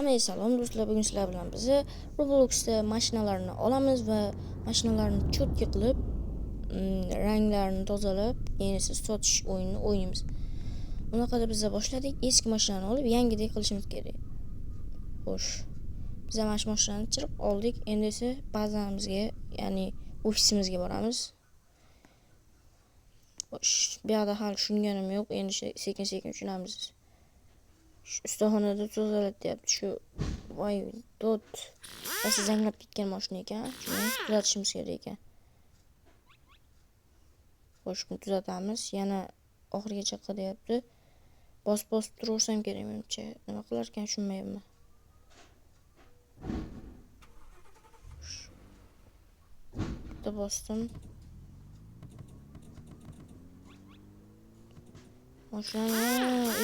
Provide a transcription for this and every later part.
Hammaga salom do'stlar, bugun sizlar bilan biz Roblox'da mashinalarni olamiz va mashinalarni cho'tki qilib, ranglarini tozalab, keyin esa sotish o'yinini o'ynaymiz. Bunaqada biz boshladik, eski mashinani olib yangidek qilishimiz kerak. Xo'sh, biz mana shu mashinani chirib oldik. Endi esa bazamizga, ya'ni ofisimizga boramiz. Xo'sh, bu yoqda hali tushunganim yo'q, endi sekin-sekin tushunamiz. Shu ustaxonada tuzaladi deyapti. Shu voy dod. Rosa zanglab ketgan mashina ekan. Shuni tuzatishimiz kerak ekan. Xo'sh, buni tuzatamiz. Yana oxirigacha qil deyapti. Bosib-bosib turaversam kerak menimcha. Nima qilar ekan tushunmayapman. Bitta bosdim. Mashinani,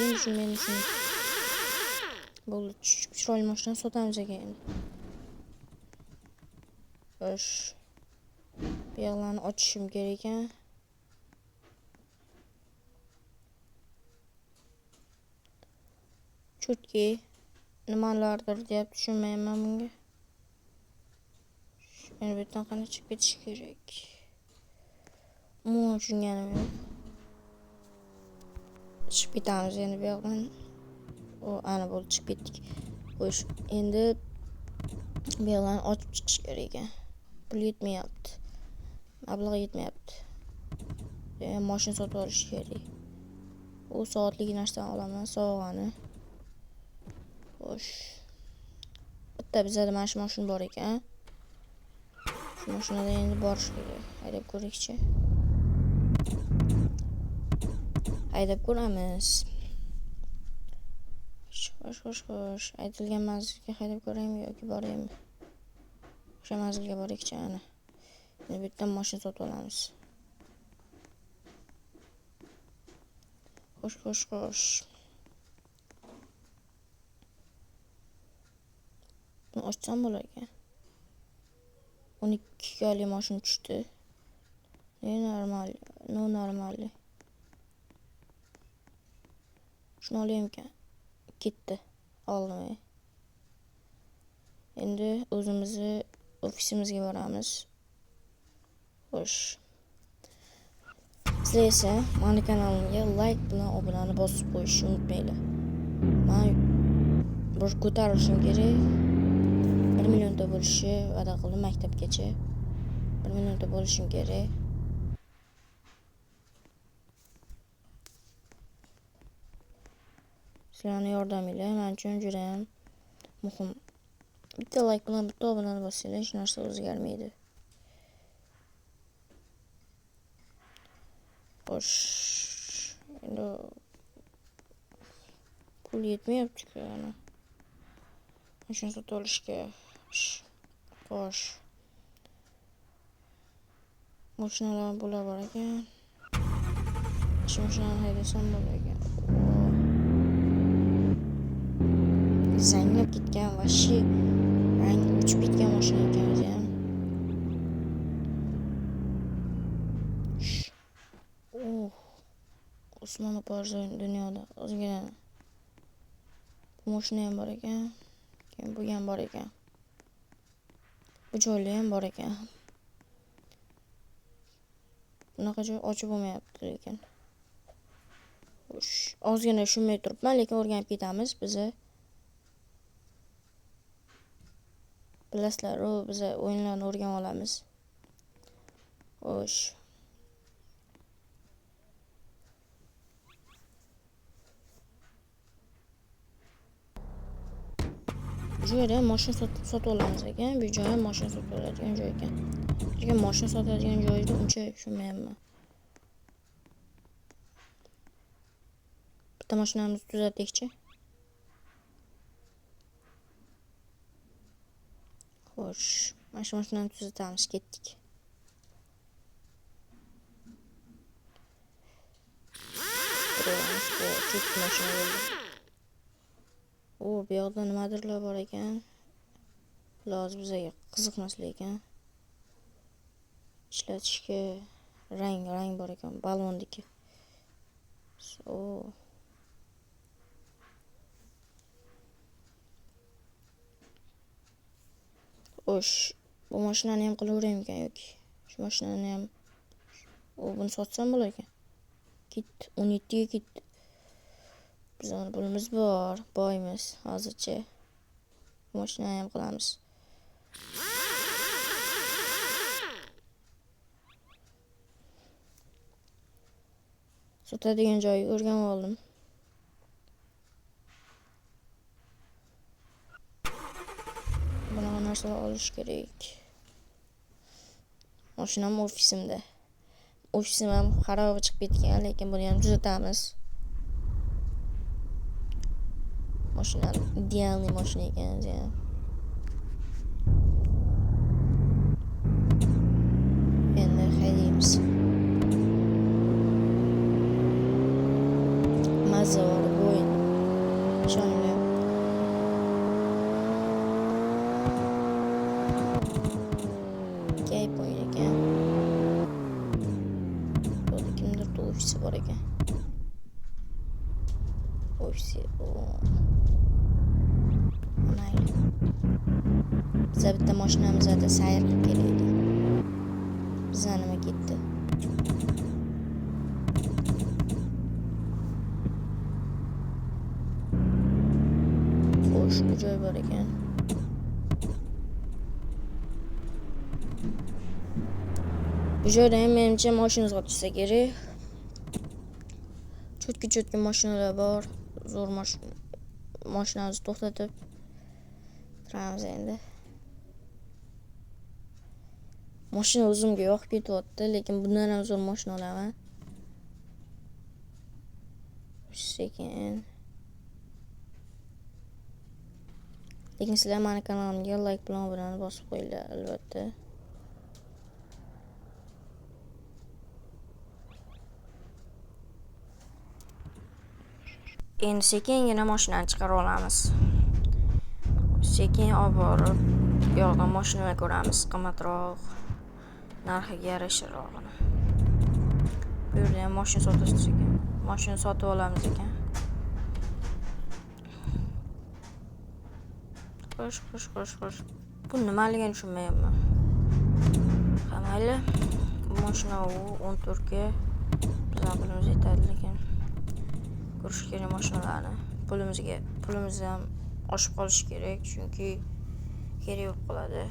endi shuni, endi shuni. Bo'ldi, chiroyli mashinani sotamiz ekan endi. Xo'sh. Bu yoqlarni ochishim kerak ekan. Chutki nimalardir deyapti, tushunmayman bunga. Endi bu yerdan qanday chiqib ketish kerak? Umuman tushunganim yo'q. Chiqib ketamiz endi bu yoqdan. O, ana bo'ldi, chiqib ketdik. Xo'sh, endi bu yoqlarni ochib chiqish kerak ekan. Pul yetmayapti. Mablag' yetmayapti. Mashina sotib olish kerak. U soatlik narsani olaman, sovg'ani. Xo'sh. Bitta bizada mana shu mashina bor ekan. Shu mashinada endi borish kerak. Haydab ko'raylikchi. Haydab ko'ramiz. Xo'sh, xo'sh, xo'sh. Aytilgan manzilga haydab ko'raymi yoki boraymi? O'sha manzilga boraylikchi, ana. Endi bu yerdan mashina sotib olamiz. Xo'sh, xo'sh, xo'sh. Buni ochsam bo'lar ekan. 12 ga mashina tushdi. Ne normal, no normal. Shuni olaymikan? Ketdi. Oldim. Endi o'zimizni ofisimizga boramiz. Xo'sh. Sizlar esa meni kanalimga like bilan obunani bosib qo'yishni unutmanglar. Men bir ko'tarilishim kerak. 1 millionta bo'lishi va'da qildim maktabgacha. 1 millionta bo'lishim kerak. Sizlarning yordaminglar men uchun juda ham muhim. Bitta like bilan bitta obunani bossanglar hech narsa o'zgarmaydi. Xo'sh, endi pul yetmayapti-ku ana. Mashina sotib olishga. Xo'sh. Mashinalar bular bor ekan. Shu mashinani haydasam bo'lar ekan. Zanglab ketgan, vashi rangi uchib ketgan mashina ekan o'zi ham. Oh, Usmon bor dunyoda ozgina bu mashina ham bor ekan, keyin bu ham bor ekan. Bu joylar ham bor ekan. Bunaqa joy ochib bo'lmayapti lekin. Xo'sh, ozgina tushunmay turibman, lekin o'rganib ketamiz biza. Bilasizlar, u biz o'yinlarni o'rganib olamiz. Xo'sh. Bu yerda ham mashina sotib olamiz ekan. Bu joy ham mashina sotib oladigan joy ekan. Lekin mashina sotadigan joyni uncha tushunmayapman. Bitta mashinamizni tuzatdikchi. Xo'sh, mana shu mashinani tuzatamiz, ketdik. Cho'tki mashina bo'ldi. O, bu yoqda nimadirlar bor ekan. Bular hozir bizga qiziqmas lekin. Ishlatishga rang bor ekan, ballondiki. O. Xo'sh, bu mashinani ham qilaveraymikan yoki shu mashinani ham buni sotsam bo'lar ekan. Ketdi, 17 ga ketdi. Bizning pulimiz bor, boymiz hozircha. Bu mashinani ham qilamiz. Sotadigan joyi o'rganib oldim. Bunaqa narsalar olish kerak. Mashinam ofisimda. Ofisim ham xarob chiqib ketgan, lekin buni ham tuzatamiz. Mashinam idealniy mashina ekan o'zi ham. Endi haydaymiz. Mazza bor bu o'yin. Ishoninglar. Kayf o'yin ekan. Burada kimdir ofisi bor ekan. Ofisi bu. Mayli. Biza bitta mashinamizda sayr qilib kelaylik. Biza nima ketdi? Xo'sh, bu joy bor ekan. Bu joyda ham menimcha mashina sotishsa kerak. Cho'tki-cho'tki mashinalar bor. Zo'r mashinamizni to'xtatib turamiz endi. Mashina o'zimga yoqib ketyapti, lekin bundan ham zo'r mashina olaman. Sekin. Lekin sizlar meni kanalimga like bilan obunani bosib qo'yinglar albatta. Endi sekingina mashinani chiqarib olamiz. Sekin olib borib, bu yoqdan mashinalar ko'ramiz, qimmatroq, narxiga yarasharog'ini. Bu yerda ham mashina sotishdi ekan. Mashina sotib olamiz ekan. Xo'sh, xo'sh, xo'sh, xo'sh. Bu nimaligini tushunmayapman. Ha, mayli. Bu mashina u 14 ga bizning pulimiz yetadi, lekin ko'rish kerak mashinalarni. Pulimiz ham oshib qolishi kerak, chunki kerak bo'lib qoladi.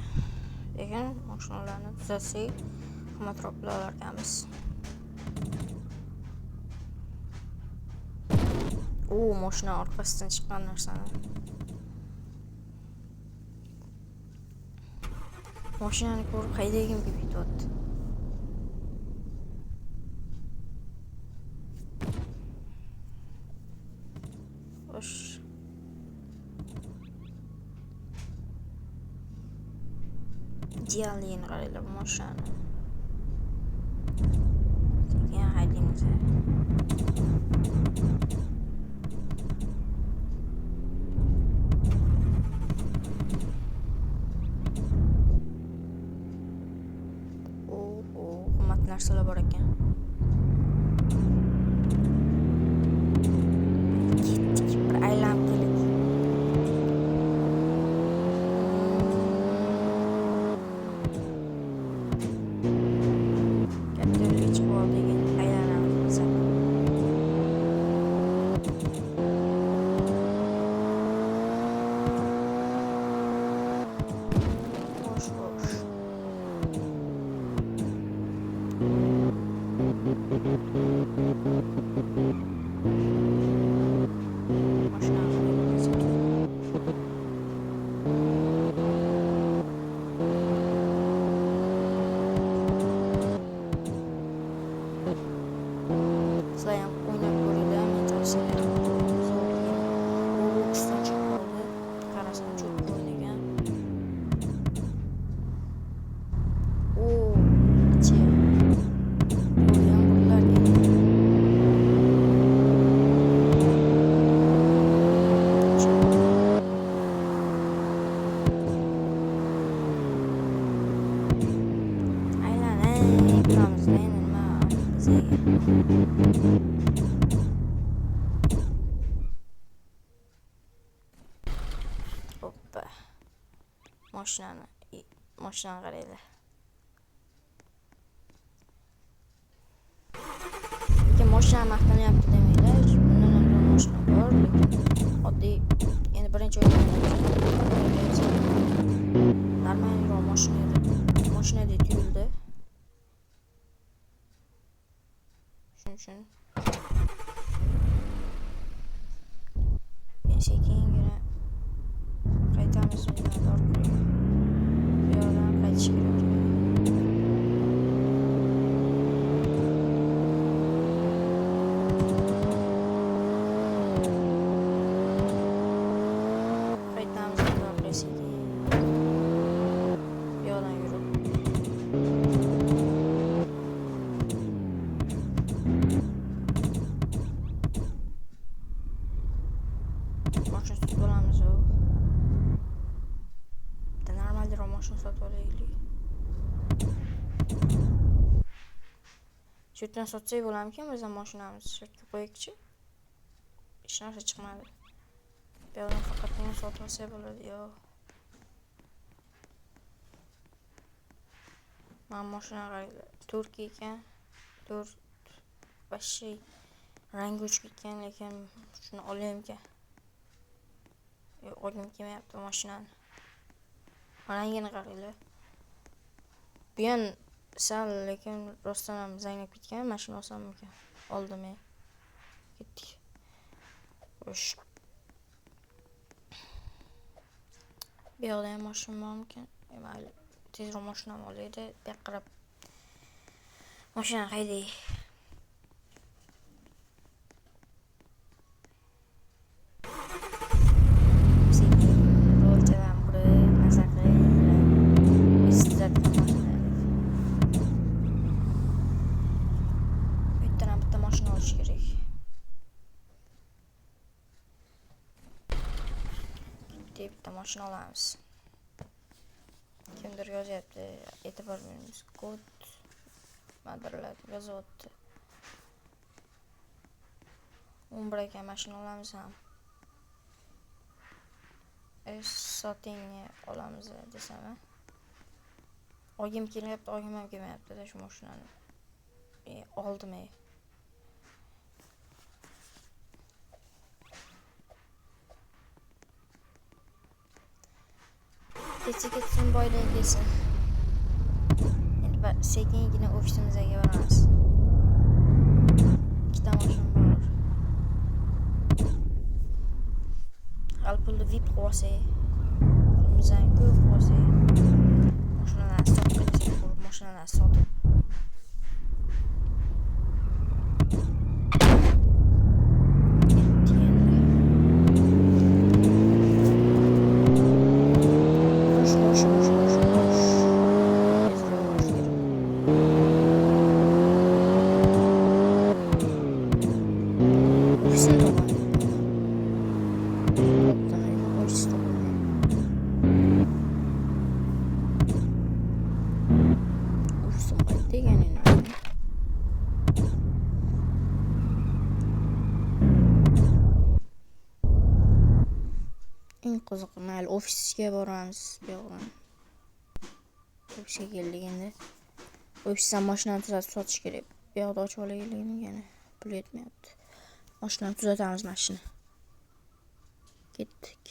Lekin mashinalarni tuzatsak, qimmatroq pul olar ekanmiz. U mashina orqasidan chiqqan narsani. Mashinani ko'rib haydagim kelib ketyapti. Xo'sh. Idealligini qaranglar bu mashinani. Sekin haydaymiz. Qimmat narsalar bor ekan. Ketdik, bir aylanib kelaylik. Katta yo'lga chiqib oldik, endi aylanamiz biz. Xo'sh, xo'sh. Mashinani qo'yamiz. Sizlar ham o'ynab ko'ringlar, men tavsiya beraman. Zo'rligini. Robloxdan chiqib qoldi. Qarasam cho'tka o'ynagan. O, ichi. Yo'li ham burilar ekan. Aylanib turamiz endi nima bizga. Hoppa. Mashinani Mashinani qaranglar. Lekin mashina maqtanyapti demanglar. Bundan ham zo'r mashina bor, lekin oddiy endi birinchi o'yindan normalroq mashina edi. Mashinadek tuyuldi. Shuning uchun sekingina qaytamiz binoga orqaga. Bu yoqdan qaytish kerak orqaga. Qaytamiz endi orqaga sekin. Bu yoqdan yurib. Mashina sotib olamiz u. Bitta normalroq mashina sotib olaylik. Shu yerdan sotsak bo'larmikan biz ham mashinamizni? Shu yerga qo'yaylikchi. Hech narsa chiqmadi. Bu yoqdan faqat buni sotib olsak bo'ladi. Yo'q. Mana mashina qaranglar. Turkiya ekan. To'rt вообще rangi o'chib ketgan, lekin shuni olaymikan? Yo'q, olgim kelmayapti mashinani. Rangini qaranglar. Bu ham sal, lekin rostdan ham zanglab ketgan. Mana shuni olsammikan? Oldim. Ketdik. Xo'sh. Bu yoqda ham mashina bormikan? Mayli, tezroq mashinamni olayda, bu yoqqa qarab mashinani hayday. Sekin rolchadan burib, maza qilib, o'zi tuzatgan mashina. Bu yerdan ham bitta mashina olish kerak. Ketdik, bitta mashina olamiz. Kimdir yozyapti, e'tibor beramiz. Kod nimadirlar yozyapti. 11 ekan, mashina olamiz ham. Sotingni olamiz desam, a? Olgim kelyapti, olgim ham kelmayapti-da shu mashinani. Oldim. Ketsa ketsin, boydan kelsin. Endi sekingina ofisimizga boramiz. Ikkita mashina bor. Hali pulni VIP qilib olsak, pulimizni ko'p qilib olsak, mashinalarni sotib, mashinalarni sotib. Ketdik endi. Xo'sh, xo'sh, xo'sh, xo'sh, xo'sh. Tezroq borish kerak. Ofisni topolmayapman. Topdim, lekin ofis topolmayapman. Ofisim qayerda ekan endi? Eng qizig'i, mayli, ofisga boramiz bu yoqdan. Ofisga keldik endi. Ofisdan mashinani tuzatib sotish kerak. Bu yoqda ochib olaylik yana. Pul yetmayapti. Mashinani tuzatamiz mashina. Ketdik.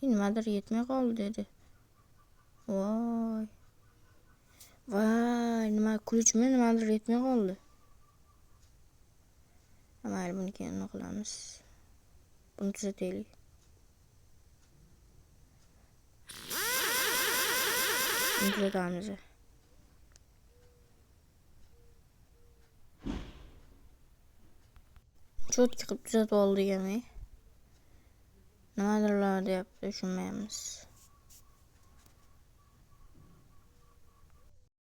Nimadir yetmay qoldi dedi. Voy. Voy, nima ключmi, nimadir yetmay qoldi. Mayli, buni keyin nima qilamiz? Buni tuzataylik. Buni tuzatamiz. Cho'tki qilib tuzatib oldik ham. Nimadirlar deyapti, tushunmayapmiz.